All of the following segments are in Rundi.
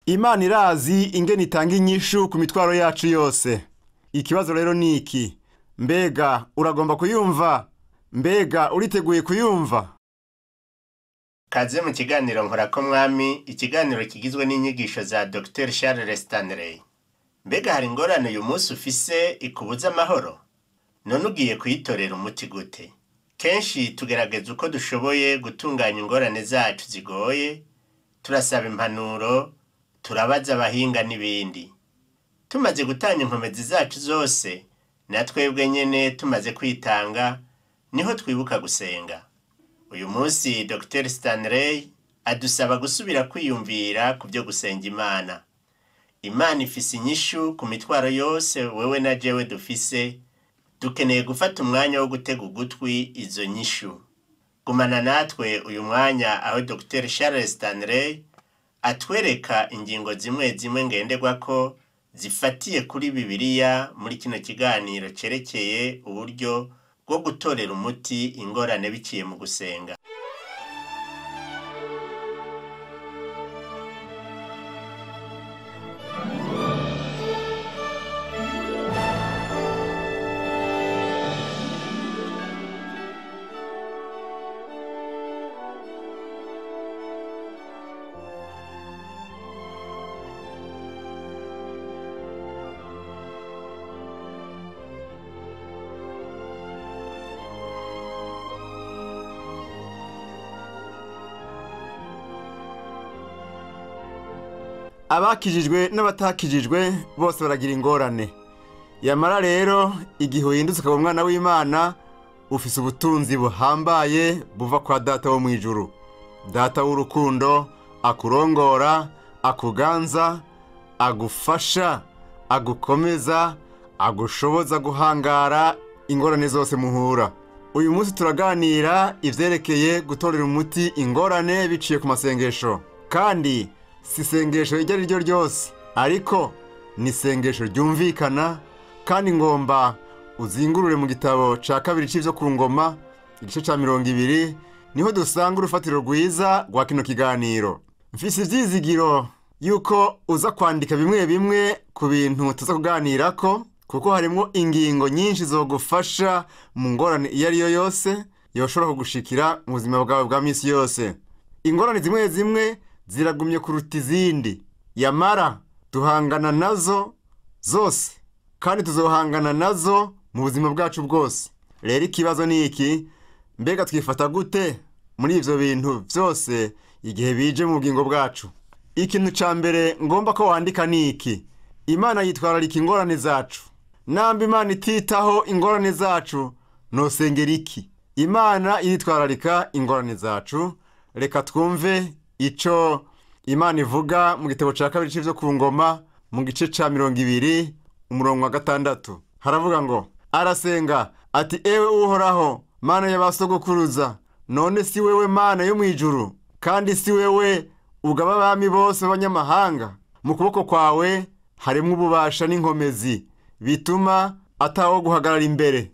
Imana irazi ingene itanga inyishu ku mitwaro yacu yose. Ikibazo rero ni iki: mbega uragomba kuyumva? Mbega uriteguye kuyumva? Kaze mu kiganiro Nkorako Mwami, ikiganiro kigizwe n'inyigisho za Dr Charles Stanley. Mbega hari ingorane uyu munsi ufise ikubuza amahoro? None ugiye kuyitorera umuti gute? Kenshi tugerageza uko dushoboye gutunganya ingorane zacu zigoye, turasaba impanuro, turabaza abahinga n'ibindi. Tumaze gutanga inkomezi zacu zose, na twebwe nyene tumaze kwitanga, niho twibuka gusenga. Uyu munsi Dr Stanley adusaba gusubira kwiyumvira ku byo gusenga Imana. Imana ifise inyishu ku mitwaro yose wewe na jewe dufise, dukeneye gufata umwanya wo gutega ugutwi izo nyishu. Gumana natwe uyu mwanya aho Dr Charles Stanley atwereka ingingo zimwe zimwe ngenderwako zifatiye kuri Bibiliya muri kino kiganiro cerekeye uburyo bwo gutorera umuti ingorane biciye mu gusenga. Abakijijwe n'abatakijijwe bose baragira ingorane. Yamara rero igihe uhindutse ukaba umwana w'Imana, ufise ubutunzi buhambaye buva kwa Data wo mw'ijuru. Data w'urukundo akurongora, akuganza, agufasha, agukomeza, agushoboza guhangara ingorane zose muhura. Uyu munsi turaganira ivyerekeye gutorera umuti ingorane biciye ku masengesho. Kandi si isengesho iryo ari ryo ryose, ariko ni isengesho ryumvikana, kandi ngomba uzingurure mu gitabo ca kabiri c'ivyo ku ngoma, igice ca 20, niho dusanga urufatiro rwiza rwa kino kiganiro. Mfise ivyizigiro yuko uza kwandika bimwe bimwe ku bintu tuza kuganirako, kuko harimwo ingingo nyinshi zogufasha mu ngorane iyo ari yo yose yoshobora kugushikira mu buzima bwawe bwa misi yose. Ingorane zimwe zimwe ziragumye kuruta izindi, yamara duhangana nazo zose, kandi tuzohangana nazo mu buzima bwacu bwose. Rero ikibazo ni iki: mbega twifata gute muri ivyo bintu vyose igihe bije mu bugingo bwacu? Ikintu ca mbere ngomba ko wandika ni iki: Imana yitwararika ingorane zacu. Namba Imana ititaho ingorane zacu, nosengera iki? Imana yitwararika ingorane zacu. Reka twumve ico Imana ivuga mu gitabo ca kabiri c'ivyo ku ngoma, mu gice ca 20, umurongo wa 6. Haravuga ngo: arasenga ati, ewe Uhoraho, Mana y'abasogokuruza, none si wewe Mana yo mw'ijuru, kandi si wewe ugaba abami bose b'abanyamahanga? Mu kuboko kwawe harimwo ububasha n'inkomezi bituma atawo guhagarara imbere.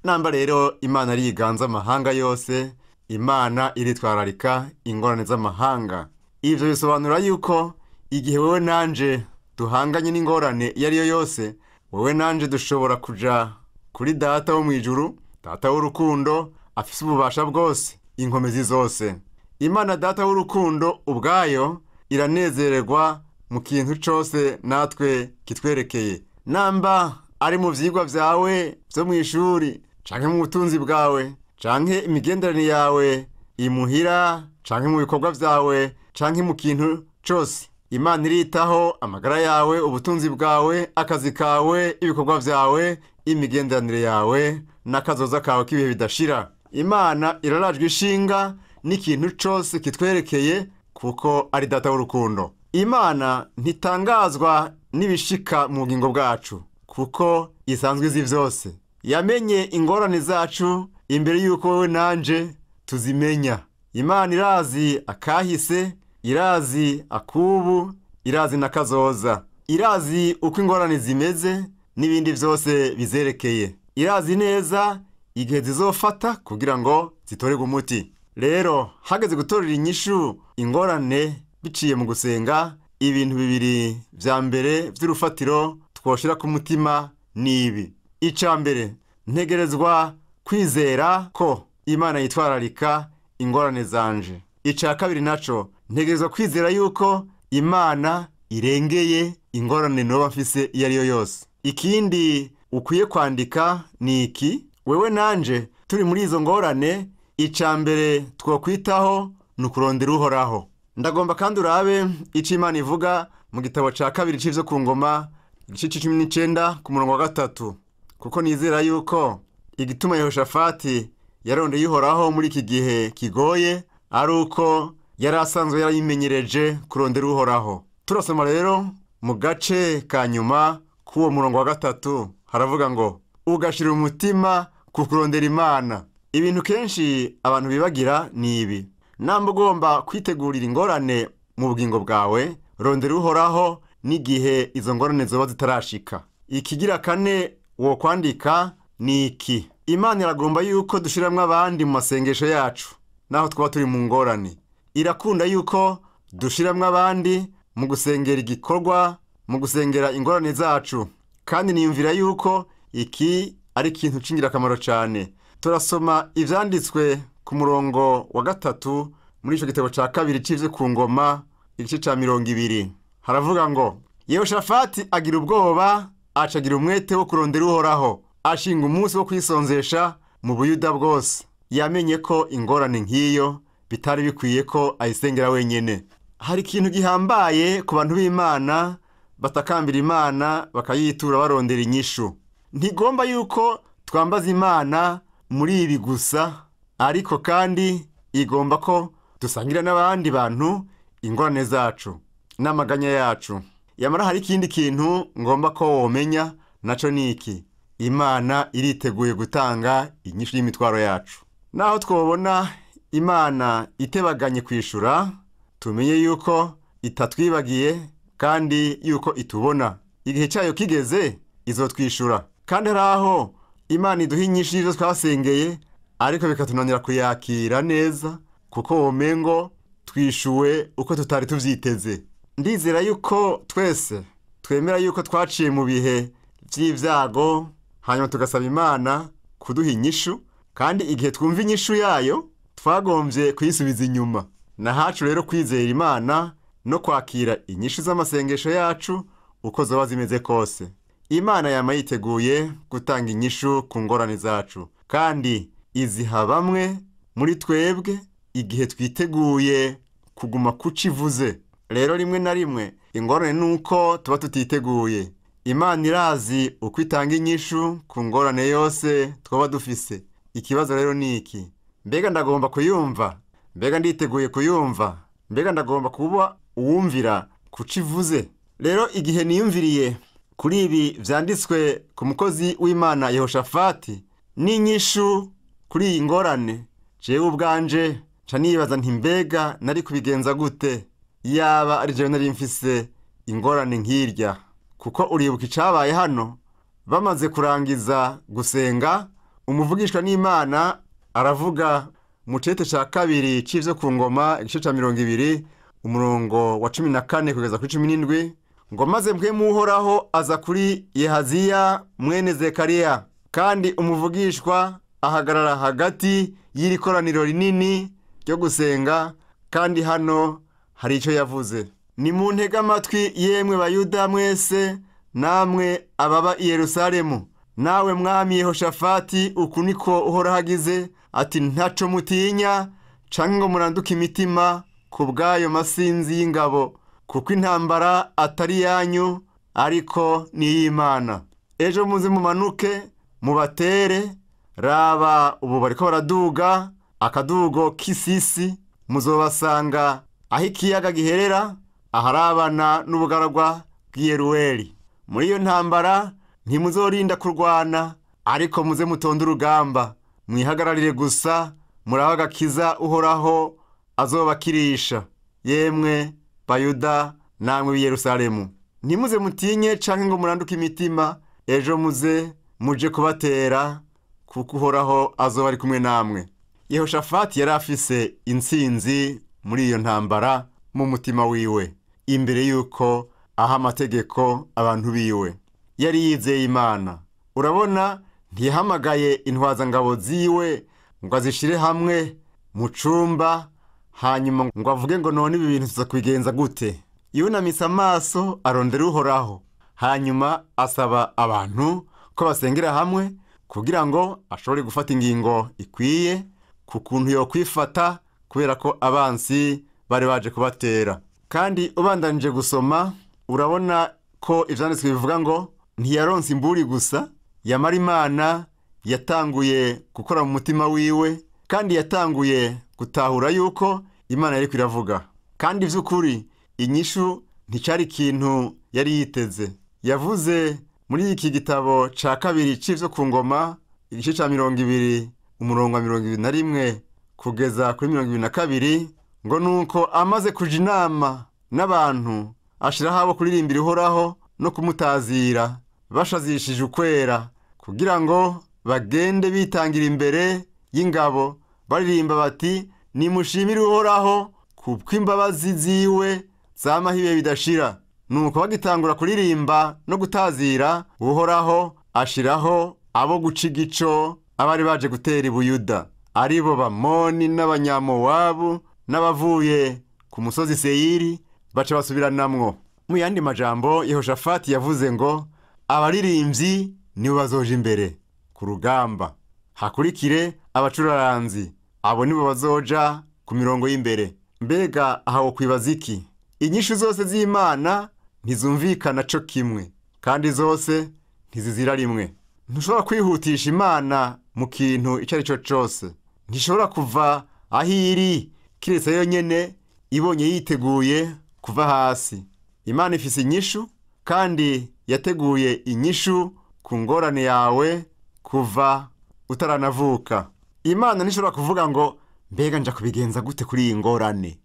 Namba rero Imana ariganza amahanga yose, Imana iritwararika ingorane z'amahanga. Ivyo bisobanura yuko igihe wewe nanje duhanganye n'ingorane iyo ari yo yose, wewe nanje dushobora kuja kuri Data wo mw'ijuru, Data w'urukundo afise ububasha bwose, inkomezi zose. Imana Data w'urukundo ubwayo iranezererwa mu kintu cose natwe kitwerekeye. Namba ari mu vyigwa vyawe vyo mw'ishuri, canke mu butunzi bwawe, canke imigenderanire yawe imuhira, canke mu bikorwa vyawe, canke mu kintu cose, Imana iritaho amagara yawe, ubutunzi bwawe, akazi kawe, ibikorwa vyawe, imigenderanire yawe n'akazoza kawe k'ibihe bidashira. Imana irarajwe ishinga n'ikintu cose kitwerekeye, kuko ari Data w'urukundo. Imana ntitangazwa n'ibishika mu bugingo bwacu, kuko isanzwe izi vyose. Yamenye ingorane zacu imbere yuko wewe nanje tuzimenya. Imana irazi akahise, irazi akubu, irazi nakazoza. Irazi uko ingorane zimeze n'ibindi vyose bizerekeye. Irazi neza igihe zizofata kugira ngo zitorerwe umuti. Rero hageze gutorera inyishu ingorane biciye mu gusenga, Ibintu bibiri vya mbere vy'urufatiro twoshira ku mutima ni ibi. Ica mbere, ntegerezwa kwizera ko Imana yitwararika ingorane zanje. Ica kabiri naco, ntegerezwa kwizera yuko Imana irengeye ingorane noba mfise iyo ariyo yose. Ikindi ukwiye kwandika ni iki: wewe nanje turi muri izo ngorane, ica mbere twokwitaho ni ukurondera Uhoraho. Ndagomba kandi urabe ico Imana ivuga mu gitabo ca kabiri c'ivyo ku ngoma, igice c'19 ku murongo wa 3, kuko nizera yuko igituma Yehoshafati yarondeye Uhoraho muri iki gihe kigoye ari uko yari asanzwe yarayimenyereje kurondera Uhoraho. Turasoma rero mu gace ka nyuma k'uwo murongo wa 3, haravuga ngo ugashira umutima ku kurondera Imana. Ibintu kenshi abantu bibagira ni ibi: namba ugomba kwitegurira ingorane mu bugingo bwawe, rondera Uhoraho n'igihe izo ngorane zoba zitarashika. Ikigira kane wo kwandika ni iki: Imana iragomba yuko dushiramwo abandi mu masengesho yacu naho twaba turi mu ngorane. Irakunda yuko dushiramwo abandi mu gusengera igikorwa, mu gusengera ingorane zacu, kandi niyumvira yuko iki ari ikintu c'ingirakamaro cane. Turasoma ivyanditswe ku murongo wa 3 muri ico gitabo ca kabiri c'ivyo ku ngoma, igice ca 20. Haravuga ngo Yehoshafati agira ubwoba, acagira umwete wo kurondera Uhoraho, ashinga umunsi wo kwisonzesha mu Buyuda bwose. Yamenye ko ingorane nk'iyo bitari bikwiye ko ayisengera wenyene. Hari ikintu gihambaye ku bantu b'Imana batakambira Imana bakayitura barondera inyishu. Ntigomba yuko twambaza Imana muri ibi gusa, ariko kandi igomba ko dusangira n'abandi bantu ingorane zacu n'amaganya yacu. Yamara hari ikindi kintu ngomba ko womenya, naco ni iki: Imana iriteguye gutanga inyishu y'imitwaro yacu. Naho twobona Imana itebaganye kwishura, tumenye yuko itatwibagiye kandi yuko itubona. Igihe cyayo kigeze izotwishura. Kandi haraho Imana iduha inyishu y'ivyo twasengeye, ariko bikatunanira kuyakira neza, kuko womengo twishuwe uko tutari tuvyiteze. Ndizera yuko twese twemera yuko twaciye mu bihe vy'ivyago, hanyuma tugasaba Imana kuduha inyishu, kandi igihe twumva inyishu yayo twagombye kuyisubiza inyuma. Nahacu rero kwizera Imana no kwakira inyishu z'amasengesho yacu uko zoba zimeze kose. Imana yama yiteguye gutanga inyishu ku ngorane zacu, kandi iziha bamwe muri twebwe igihe twiteguye kuguma kucivuze. Rero rimwe na rimwe ingorane nuko tuba tutiteguye. Imana irazi uko itanga inyishu ku ngorane yose twaba dufise. Ikibazo rero ni iki: mbega ndagomba kuyumva? Mbega nditeguye kuyumva? Mbega ndagomba kuba uwumvira kucivuze? Rero igihe niyumviriye kuri ibi vyanditswe ku mukozi w'Imana Yehoshafati n'inyishu kuri iyi ngorane, jewe ubwanje nca nibaza nti mbega nari kubigenza gute yaba ari jewe nari mfise ingorane nk'irya? Kuko uribuka icabaye hano, bamaze kurangiza gusenga, umuvugishwa n'Imana aravuga mu cete ca kabiri c'ivyo ku ngoma, igice ca 20 umurongo wa 14 kugeza kuri 17, ngo maze mpwemu Uhoraho aza kuri Yehaziya mwene Zekariya, kandi umuvugishwa ahagarara hagati y'iri koraniro rinini ryo gusenga, kandi hano hari ico yavuze: nimuntege amatwi yemwe Bayuda mwese, namwe ababa i Yerusalemu, nawe mwami Yehoshafati, uku niko Uhoraho agize ati ntaco mutinya canke ngo muranduke imitima ku bw'ayo masinzi y'ingabo, kuko intambara atari yanyu ariko ni iy'Imana. Ejo muze mumanuke mubatere, raba ubu bariko baraduga akadugo k'isisi, muzobasanga aho ikiyaga giherera, aharabana n'ubugaragwa bw'i Yeruweli. Muri iyo ntambara ntimuzorinda kurwana, ariko muze mutonde urugamba, mwihagararire gusa, murabe agakiza Uhoraho azobakirisha, yemwe Bayuda namwe b'i Yerusalemu. Ntimuze mutinye canke ngo muranduke imitima, ejo muze muje kubatera, kuko Uhoraho azoba ari kumwe namwe. Yehoshafati yari afise intsinzi muri iyo ntambara mu mutima wiwe. imbere y'uko aha amategeko abantu biwe. Yari yizeye Imana. Urabona, ntiyahamagaye intwazangabo ziwe ngo azishire hamwe mu cumba, hanyuma ngo avuge ngo none ibi bintu tuza kubigenza gute. Yunamise amaso arondera Uhoraho, hanyuma asaba abantu ko basengera hamwe kugira ngo ashobore gufata ingingo ikwiye ku kuntu yokwifata, kubera ko abansi bari baje kubatera. Kandi ubandanije gusoma urabona ko ivyanditswe bivuga ngo ntiyaronse imburi gusa, yamara Imana yatanguye gukora mu mutima wiwe, kandi yatanguye gutahura yuko Imana yariko iravuga. Kandi vy'ukuri inyishu nticari ikintu yari yiteze. Yavuze muri iki gitabo ca kabiri c'ivyo ku ngoma, igice ca 20 umurongo wa 21 kugeza kuri 22, ngo nuko amaze kuja inama n'abantu ashiraho abo kuririmbira Uhoraho no kumutazira bashazishije ukwera, kugira ngo bagende bitangira imbere y'ingabo baririmba bati: nimushimire Uhoraho kubw'imbabazi ziwe zamaho ibihe bidashira. Nuko bagitangura kuririmba no gutazira, Uhoraho ashiraho abo guca igico abari baje gutera i Buyuda, aribo Bamoni n'Abanyamowabu n'abavuye ku musozi Seyiri, baca basubiranamwo. Mu yandi majambo, Yehoshafati yavuze ngo abaririmbyi nibo bazoja imbere ku rugamba, hakurikire abacuraranzi, abo nibo bazoja ku mirongo y'imbere. Mbega aha wokwibaza iki? Inyishu zose z'Imana ntizumvikana co kimwe, kandi zose ntizizira rimwe. Ntushobora kwihutisha Imana mu kintu icyo ari cyo cose. Ntishobora kuva aho iri kiretse yonyene ibonye yiteguye kuva hasi. Imana ifise inyishu, kandi yateguye inyishu ku ngorane yawe kuva utaranavuka. Imana ntishobora kuvuga ngo mbega nja kubigenza gute kuri iyi ngorane.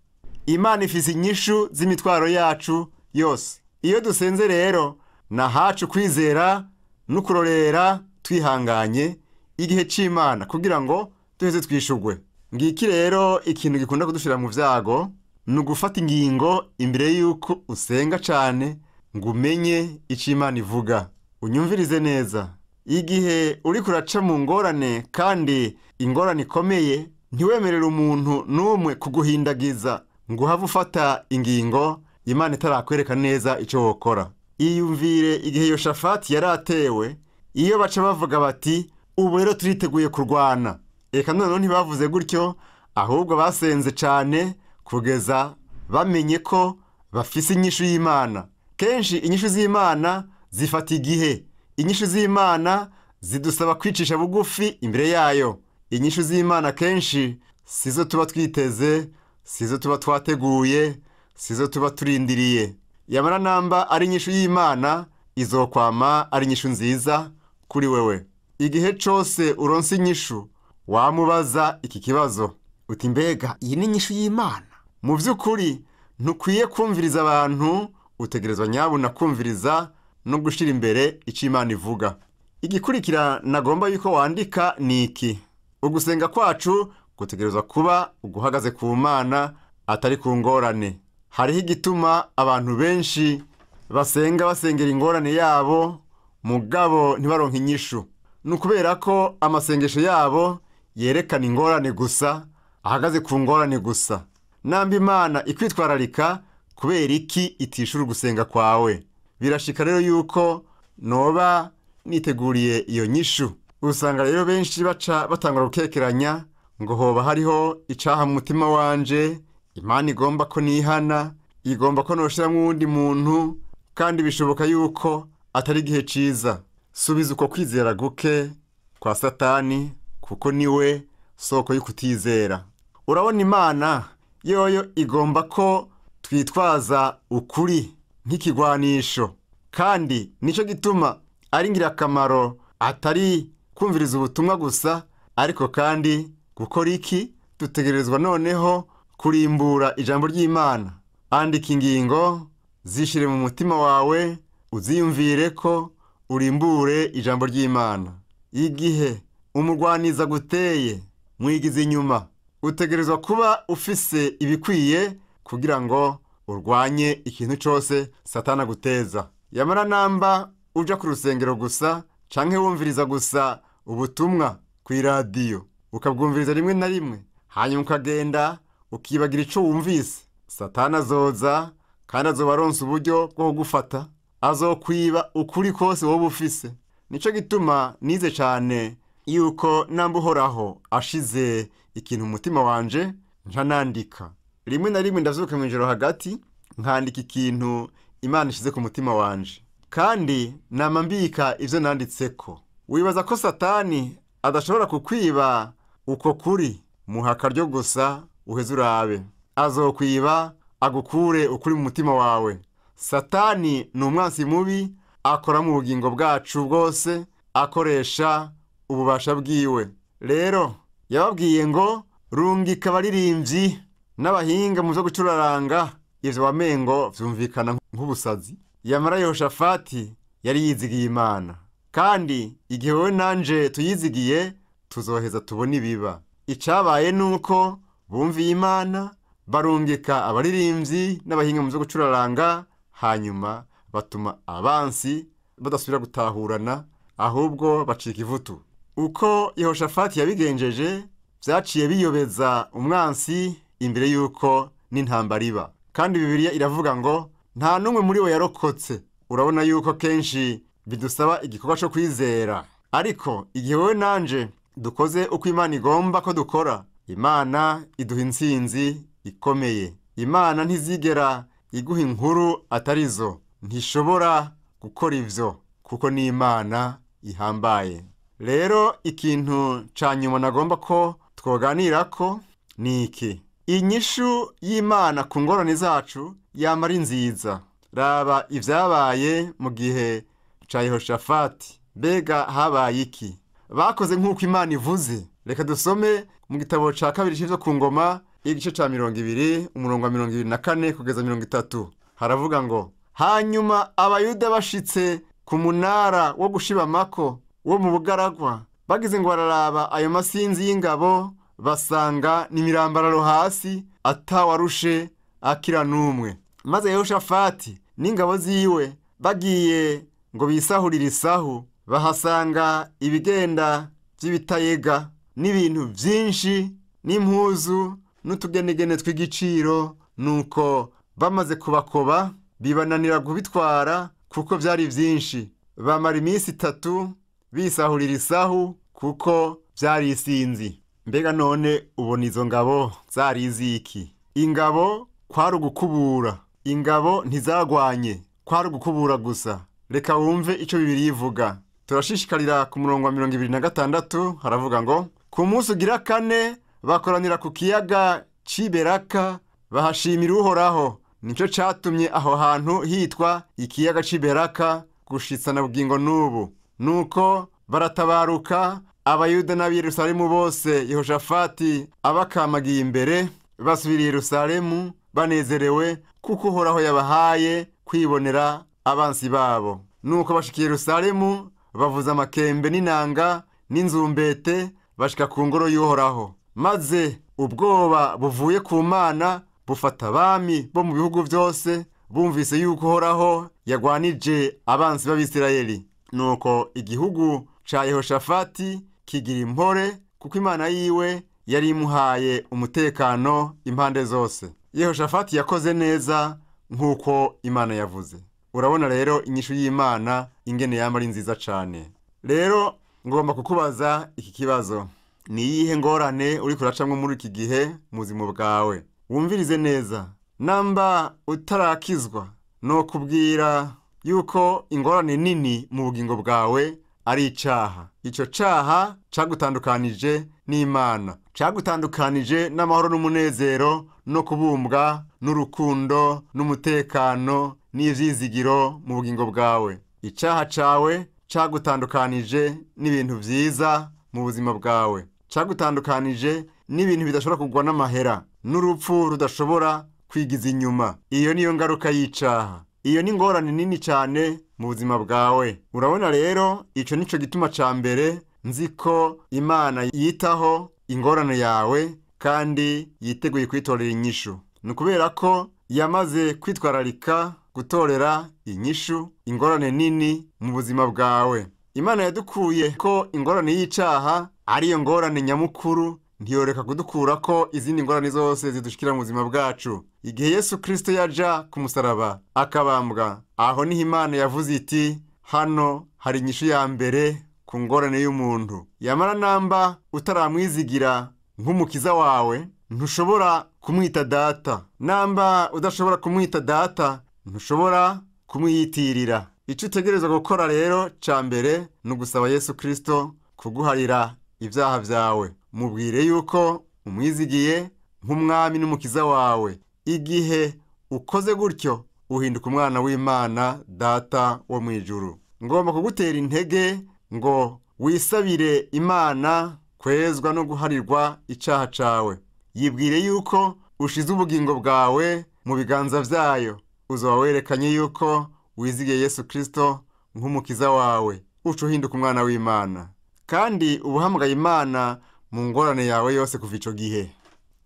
Imana ifise inyishu z'imitwaro yacu yose. Iyo dusenze rero, nahacu kwizera n'ukurorera twihanganye igihe c'Imana kugira ngo duheze twishugwe. Ngiki rero ikintu gikunda kudushira mu vyago ni ugufata ingingo imbere y'uko usenga cane ngo umenye ico Imana ivuga. Unyumvirize neza. Igihe uriko uraca mu ngorane, kandi ingorane ikomeye, ntiwemerere umuntu n'umwe kuguhindagiza ngo uhave ufata ingingo Imana itarakwereka neza ico wokora. Iyumvire igihe Yoshafati yari atewe, iyo baca bavuga bati ubu rero turiteguye kurwana. Eka noneho ntibavuze gutyo, ahubwo basenze cane kugeza bamenye ko bafise inyishu y'Imana. Kenshi inyishu z'Imana zifata igihe. Inyishu z'Imana zidusaba kwicisha bugufi imbere yayo. Inyishu z'Imana kenshi sizo tuba twiteze, sizo tuba twateguye, sizo tuba turindiriye. Yamara namba ari inyishu y'Imana, izokwama ari inyishu nziza kuri wewe. Igihe cose uronse inyishu, wamubaza iki kibazo uti mbega iyi ni inyishu y'Imana? Mu vy'ukuri ntukwiye kumviriza abantu, utegerezwa nyabuna kumviriza no gushira imbere ico Imana ivuga. Igikurikira nagomba yuko wandika ni iki: ugusenga kwacu gutegerezwa kuba uguhagaze ku Mana, atari ku ngorane. Hariho igituma abantu benshi basenga basengera ingorane yabo, mugabo ntibaronke inyishu. Ni ukubera ko amasengesho yabo yerekana ingorane gusa, ahagaze ku ngorane gusa. Namba Imana ikwitwararika, kubera iki itishura ugusenga kwawe? Birashika rero yuko noba niteguriye iyo nyishu. Usanga rero benshi baca batangura gukekeranya ngo hoba hariho icaha mu mutima wanje, Imana igomba ko nihana, igomba ko noshiramwo uwundi muntu, kandi bishoboka yuko atari igihe ciza. Subiza uko kwizera guke kwa Satani, kuko niwe soko y'ukutizera. Urabona, Imana yoyo igomba ko twitwaza ukuri nk'ikigwanisho, kandi nico gituma ari ngirakamaro atari kumviriza ubutumwa gusa, ariko kandi gukora iki? Dutegerezwa noneho kurimbura ijambo ry'Imana. Andika ingingo, zishire mu mutima wawe, uziyumvire ko urimbure ijambo ry'Imana. Igihe umugwaniza guteye, mwigize inyuma. Utegerezwa kuba ufise ibikwiye kugira ngo urwanye ikintu cyose Satani aguteza. Yamara namba uja ku rusengero gusa canke wumviriza gusa ubutumwa ku iradiyo, ukabwumviriza rimwe na rimwe, hanyuma ukagenda ukibagira ico wumvise, Satani azoza kandi azoba aronse uburyo bwo kugufata, azokwiba ukuri kose wowe ufise. Nico gituma nize cane yuko namba Uhoraho ashize ikintu mu mutima wanje nca nandika. Rimwe na rimwe ndavyuka mw'ijoro hagati nkandika ikintu Imana ishize ku mutima wanje, kandi nama mbika ivyo nanditseko. Wibaza ko Satani adashobora kukwiba uko kuri? Muha akaryo gusa uheze urabe, azokwiba agukure ukuri mu mutima wawe. Satani ni umwansi mubi, akora mu bugingo bwacu bwose akoresha ububasha bwiwe. Rero yababwiye ngo rungika abaririmbyi n'abahinga mu vyo gucuraranga. Ivyo wamengo vyumvikana nk'ubusazi. Yamara Yehoshafati yari yizigiye Imana, kandi igihe wowe nanje tuyizigiye tuzoheza tubone ibiba. Icabaye nuko bumviye Imana, barungika abaririmbyi n'abahinga mu vyo gucuraranga, hanyuma batuma abansi badasubira gutahurana, ahubwo bacika ivutu. Uko Yehoshafati yabigenjeje vyaciye biyobeza umwansi imbere yuko n'intambara iba. Kandi Bibiliya iravuga ngo nta n'umwe muri bo yarokotse. Urabona yuko kenshi bidusaba igikorwa co kwizera, ariko igihe wowe nanje dukoze uko Imana igomba ko dukora, Imana iduha intsinzi ikomeye. Imana ntizigera iguha inkuru atarizo, ntishobora gukora ivyo kuko ni Imana ihambaye. Rero ikintu ca nyuma nagomba ko twoganirako ni iki: inyishu y'Imana ku ngorane zacu yama ari nziza. Raba ivyabaye mu gihe ca Yehoshafati. Mbega habaye iki? Bakoze nk'uko Imana ivuze. Reka dusome mu gitabo ca kabiri c'ivyo ku ngoma, igice ca 20, umurongo wa 24 kugeza 30. Haravuga ngo: hanyuma Abayuda bashitse ku munara wo gushibamako wo mu bugaragwa, bagize ngo bararaba ayo masinzi y'ingabo, basanga n'imirambararo hasi, atawarushe akira n'umwe. Maze Yehoshafati n'ingabo ziwe bagiye ngo bisahurire isahu, bahasanga ibigenda vy'ibitayega n'ibintu vyinshi n'impuzu n'utugenegene tw'igiciro. Nuko bamaze kubakoba bibananira kubitwara kuko vyari vyinshi. Bamara iminsi 3 bisahurira isahu kuko vyari isinzi. Mbega none ubona izo ngabo zari iziki? Ingabo kwari ugukubura, ingabo ntizagwanye, kwari ugukubura gusa. Reka wumve ico Bibiliya ivuga. Turashishikarira ku murongo wa 26, haravuga ngo: ku munsi ugira kane bakoranira ku kiyaga c'Iberaka, bahashimira Uhoraho. Nico catumye aho hantu hitwa ikiyaga c'Iberaka gushitsa na bugingo n'ubu. Nuko baratabaruka Abayuda n'Abiyerusalemu bose, Yehoshafati abakamagiye imbere, basubira i Yerusalemu banezerewe kuko Uhoraho yabahaye kwibonera abansi babo. Nuko bashika i Yerusalemu bavuza amakembe n'inanga n'inzumbete, bashika ku ngoro y'Uhoraho. Maze ubwoba buvuye ku Mana bufata abami bo mu bihugu vyose, bumvise yuko Uhoraho yagwanije abansi b'Abisirayeli. Nuko igihugu ca Yehoshafati kigira impore, kuko Imana yiwe yari imuhaye umutekano impande zose. Yehoshafati yakoze neza nk'uko Imana yavuze. Urabona rero inyishu y'Imana ingene yama ari nziza cane. Rero ngomba kukubaza iki kibazo: ni iyihe ngorane uriko uracamwo muri iki gihe mu buzima bwawe? Wumvirize neza. Namba utarakizwa, no kubwira yuko ingorane nini mu bugingo bwawe ari icaha. Ico caha cagutandukanije n'Imana, cagutandukanije n'amahoro n'umunezero no kubumbwa n'urukundo n'umutekano n'ivyizigiro mu bugingo bwawe. Icaha cawe cagutandukanije n'ibintu vyiza mu buzima bwawe, cagutandukanije n'ibintu bidashobora kugwa n'amahera, n'urupfu rudashobora kwigiza inyuma. Iyo niyo ngaruka y'icaha. Iyo ni ingorane nini cyane mu buzima bwawe. Urabona rero ico nico gituma ca mbere nzi ko Imana yitaho ingorane yawe kandi yiteguye kwitorera inyishu. Ni ukubera ko yamaze kwitwararika gutorera inyishu ingorane nini mu buzima bwawe. Imana yadukuye ko ingorane y'icaha ariyo ngorane nyamukuru, ntiyoreka kudukura ko izindi ngorane zose zidushikira mu buzima bwacu. Igihe Yesu Kristo yaja ku musaraba akabambwa, aho niho Imana yavuze iti hano hari inyishu ya mbere ku ngorane y'umuntu. Yamara namba utaramwizigira nk'umukiza wawe, ntushobora kumwita data. Namba udashobora kumwita data, ntushobora kumwiyitirira. Icyo utegerezwa gukora rero ca mbere ni ugusaba Yesu Kristo kuguharira ibyaha byawe. Mubwire yuko umwizigiye nk'umwami n'umukiza wawe. Igihe ukoze gutyo uhinduka umwana w'Imana data wo mu ijuru. Ngomba kugutera intege ngo wisabire Imana kwezwa no guharirwa icaha cawe. Yibwire yuko ushize ubugingo bwawe mu biganza vyayo. Uzoba werekanye yuko wizigiye Yesu Kristo nk'umukiza wawe, uca uhinduka umwana w'Imana. Kandi ubuhamagaye Imana mu ngorane yawe yose kuva ico gihe.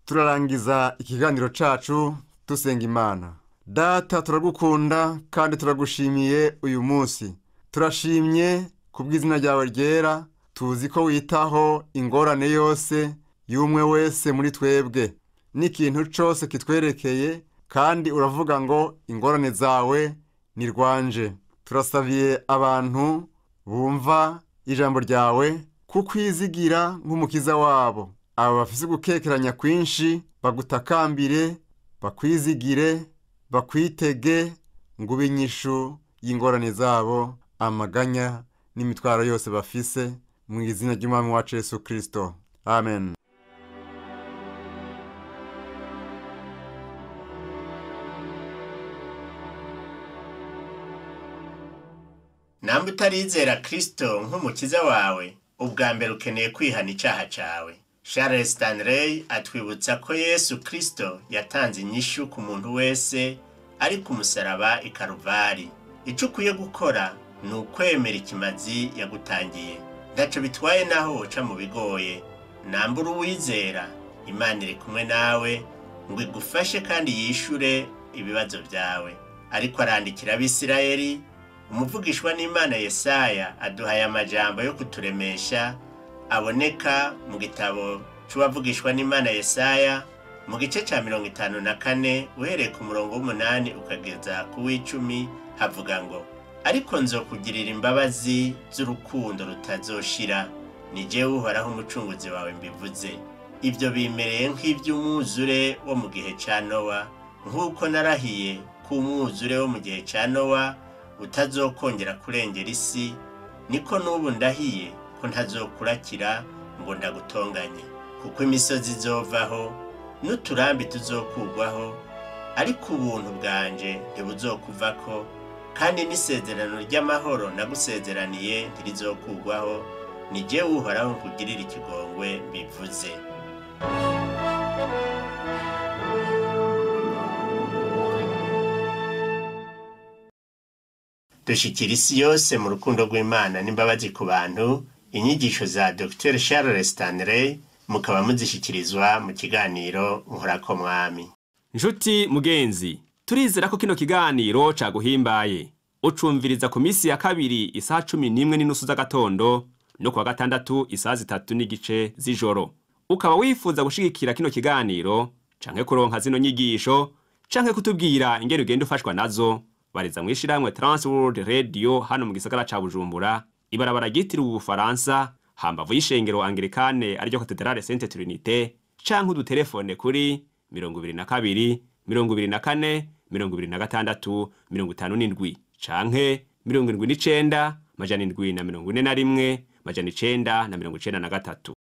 Turarangiza ikiganiro cacu dusenga Imana. Data, turagukunda kandi turagushimiye uyu munsi. Turashimye kubw'izina ryawe ryera. Tuzi ko witaho ingorane yose y'umwe wese muri twebwe n'ikintu cose kitwerekeye, kandi uravuga ngo ingorane zawe ni rwanje. Turasabiye abantu bumva ijambo ryawe kukwizigira nk'umukiza wabo. Aba bafise gukekeranya kwinshi bagutakambire, bakwizigire, bakwitege ngo ube inyishu y'ingorane zabo, amaganya n'imitwaro yose bafise, mu izina ry'Umwami wacu Yesu Kristo. Amen. Namba utarizera Kristo nk'umukiza wawe, ubwa mbere ukeneye kwihana icaha cawe. Charles Stanley atwibutsa ko Yesu Kristo yatanze inyishu ku muntu wese ari ku musaraba i Karuvari. Ico ukwiye gukora ni ukwemera ikimazi yagutangiye. Ntaco bitwaye naho woca mu bigoye. Nambura uwizera, Imana iri kumwe nawe ngo igufashe kandi yishure ibibazo vyawe. Ariko arandikira Abisirayeli, umuvugishwa n'Imana Yesaya aduhaye amajambo yo kuturemesha, aboneka mu gitabo c'uwavugishwa n'Imana Yesaya mu gice ca 54 uhereye ku murongo w'8 ukageza ku w'10, havuga ngo: ariko nzokugirira imbabazi z'urukundo rutazoshira, ni jewe Uhoraho umucunguzi wawe mbivuze. Ibyo bimereye nk'ivy'umwuzure wo mu gihe ca Nowa, nk'uko narahiye ko umwuzure wo mu gihe ca Nowa utazokongera kurengera isi, niko n'ubu ndahiye ko ntazokurakira ngo ndagutonganye. Kuko imisozi izovaho n'uturambi tuzokugwaho, ariko ubuntu bwanje ntibuzokuvako, kandi n'isezerano ry'amahoro nagusezeraniye ntirizokugwaho, ni jewe Uhoraho nkugirira ikigongwe mbivuze. Dushikira isi yose mu rukundo rw'Imana n'imbabazi ku bantu, inyigisho za Dr. Charles Stanley mukaba muzishikirizwa mu kiganiro Nkorako Mwami. Nshuti mugenzi, turizera ko kino kiganiro caguhimbaye. Ucumviriza ku misi ya kabiri isaha 11:30 z'agatondo no kuwa gatandatu isaha 3:15 z'ijoro. Ukaba wifuza gushigikira kino kiganiro canke kuronka zino nyigisho canke kutubwira ingene ugenda ufashwa nazo, bariza mwishirahamwe Trans World Radio hano mu gisagara ca Bujumbura, ibarabara ryitiriwe Ubufaransa, hambavu y'ishengero Anglikane ariryo Cathedrale Sainte Trinité, canke udutelefone kuri 22 24 26 57 canke 79 741 993.